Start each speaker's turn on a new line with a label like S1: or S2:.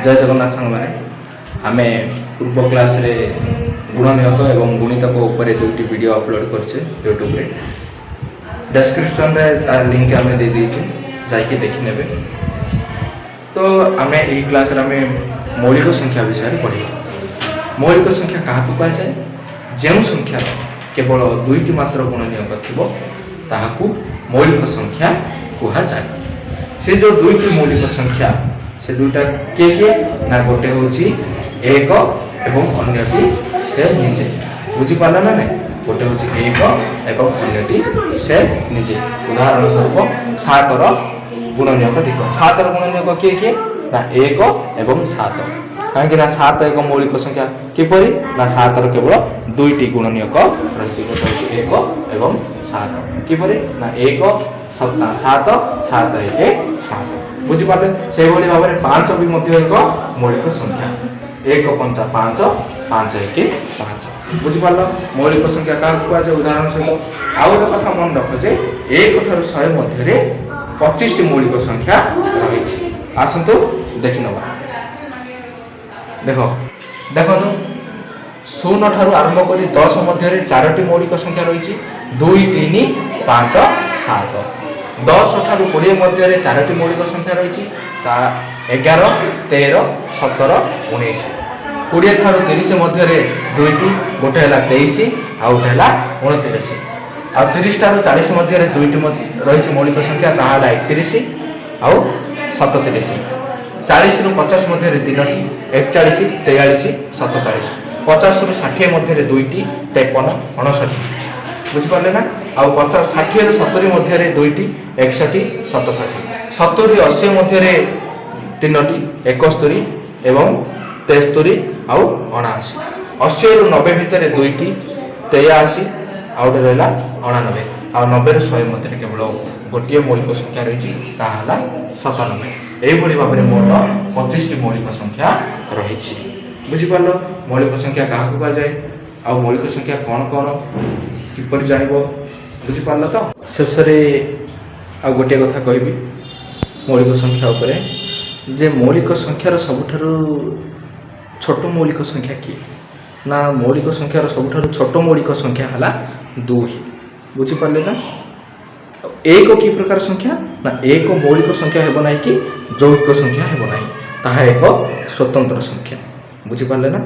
S1: ଜୟ ଜଗନ୍ନାଥ ସାଙ୍ଗମାନେ। ଆମେ ପୂର୍ବ କ୍ଲାସ୍ରେ ଗୁଣନୀୟକ ଏବଂ ଗୁଣିତକ ଉପରେ ଦୁଇଟି ଭିଡ଼ିଓ ଅପଲୋଡ଼ କରିଛେ ୟୁଟ୍ୟୁବରେ। ଡେସ୍କ୍ରିପସନ୍ରେ ତାର ଲିଙ୍କ୍ ଆମେ ଦେଇଦେଇଛୁ, ଯାଇକି ଦେଖିନେବେ। ତ ଆମେ ଏହି କ୍ଲାସ୍ରେ ଆମେ ମୌଳିକ ସଂଖ୍ୟା ବିଷୟରେ ପଢ଼ିବା। ମୌଳିକ ସଂଖ୍ୟା କାହାକୁ କୁହାଯାଏ? ଯେଉଁ ସଂଖ୍ୟାର କେବଳ ଦୁଇଟି ମାତ୍ର ଗୁଣନୀୟକ ଥିବ, ତାହାକୁ ମୌଳିକ ସଂଖ୍ୟା କୁହାଯାଏ। ସେ ଯେଉଁ ଦୁଇଟି ମୌଳିକ ସଂଖ୍ୟା, ସେ ଦୁଇଟା କିଏ କିଏ ନା ଗୋଟେ ହେଉଛି ଏକ ଏବଂ ଅନ୍ୟଟି ସେ ନିଜେ। ବୁଝିପାରିଲ ନା ନାଇଁ? ଗୋଟେ ହେଉଛି ଏକ ଏବଂ ଅନ୍ୟଟି ସେ ନିଜେ। ଉଦାହରଣ ସ୍ୱରୂପ ସାତର ଗୁଣନୀୟକ ଦେଖ। ସାତର ଗୁଣନୀୟକ କିଏ କିଏ ନା ଏକ ଏବଂ ସାତ। କାହିଁକି ନା ସାତ ଏକ ମୌଳିକ ସଂଖ୍ୟା। କିପରି ନା ସାତର କେବଳ ଦୁଇଟି ଗୁଣନୀୟକ ରହିଛି, ଗୋଟେ ହେଉଛି ଏକ ଏବଂ ସାତ। କିପରି ନା ଏକ ସତା ସାତ, ସାତ ଏକ ସାତ। ବୁଝିପାରିଲେ? ସେଇଭଳି ଭାବରେ ପାଞ୍ଚ ବି ମଧ୍ୟ ଏକ ମୌଳିକ ସଂଖ୍ୟା। ଏକ ପଞ୍ଚା ପାଞ୍ଚ, ପାଞ୍ଚ ଏକ ପାଞ୍ଚ। ବୁଝିପାରିଲ ମୌଳିକ ସଂଖ୍ୟା କାହାକୁ କୁହାଯାଏ ଉଦାହରଣ ସହିତ? ଆଉ ଗୋଟେ କଥା ମନେ ରଖ ଯେ 1 ଠାରୁ 100 ମଧ୍ୟରେ 25ଟି ମୌଳିକ ସଂଖ୍ୟା ରହିଛି। ଆସନ୍ତୁ ଦେଖିନେବା। ଦେଖ, ଦେଖନ୍ତୁ, 0 ଠାରୁ ଆରମ୍ଭ କରି 10 ମଧ୍ୟରେ ଚାରୋଟି ମୌଳିକ ସଂଖ୍ୟା ରହିଛି: 2, 3, 5, 7। 10 ଠାରୁ 20 ମଧ୍ୟରେ ଚାରୋଟି ମୌଳିକ ସଂଖ୍ୟା ରହିଛି, ତା 11, 13, 17, 19। 20 ଠାରୁ 30 ମଧ୍ୟରେ ଦୁଇଟି, ଗୋଟେ ହେଲା 23, ଆଉ ଗୋଟେ ହେଲା 29। ଆଉ 30 ଠାରୁ 40 ମଧ୍ୟରେ ଦୁଇଟି ରହିଛି ମୌଳିକ ସଂଖ୍ୟା, ତାହା ହେଲା 31 ଆଉ 37। 40ରୁ 50 ମଧ୍ୟରେ ତିନୋଟି: 41, 43, 47। 50ରୁ 60 ମଧ୍ୟରେ ଦୁଇଟି: 53, 59। ବୁଝିପାରିଲେ ନା? ଆଉ 50, 60ରୁ 70 ମଧ୍ୟରେ ଦୁଇଟି: 61, 67। 70 80 ମଧ୍ୟରେ ତିନୋଟି: 71 ଏବଂ 73 ଆଉ 79। 80ରୁ 90 ଭିତରେ ଦୁଇଟି: 83 ଆଉ ଗୋଟେ ରହିଲା 89। ଆଉ 90ରୁ 100 ମଧ୍ୟରେ କେବଳ ଗୋଟିଏ ମୌଳିକ ସଂଖ୍ୟା ରହିଛି, ତାହା ହେଲା 97। ଏଇଭଳି ଭାବରେ ମୋଟ 25ଟି ମୌଳିକ ସଂଖ୍ୟା ରହିଛି। ବୁଝିପାରିଲ ମୌଳିକ ସଂଖ୍ୟା କାହାକୁ କୁହାଯାଏ ଆଉ ମୌଳିକ ସଂଖ୍ୟା କ'ଣ କ'ଣ, କିପରି ଜାଣିବ? ବୁଝିପାରିଲ ତ? ଶେଷରେ ଆଉ ଗୋଟିଏ କଥା କହିବି ମୌଳିକ ସଂଖ୍ୟା ଉପରେ ଯେ ମୌଳିକ ସଂଖ୍ୟାର ସବୁଠାରୁ ଛୋଟ ମୌଳିକ ସଂଖ୍ୟା କିଏ ନା ମୌଳିକ ସଂଖ୍ୟାର ସବୁଠାରୁ ଛୋଟ ମୌଳିକ ସଂଖ୍ୟା ହେଲା 2। ବୁଝିପାରିଲେ ନା? ଏକ କି ପ୍ରକାର ସଂଖ୍ୟା ନା ଏକ ମୌଳିକ ସଂଖ୍ୟା ହେବ ନାହିଁ କି ଯୌଗିକ ସଂଖ୍ୟା ହେବ ନାହିଁ, ତାହା ଏକ ସ୍ୱତନ୍ତ୍ର ସଂଖ୍ୟା। ବୁଝିପାରିଲେ ନା?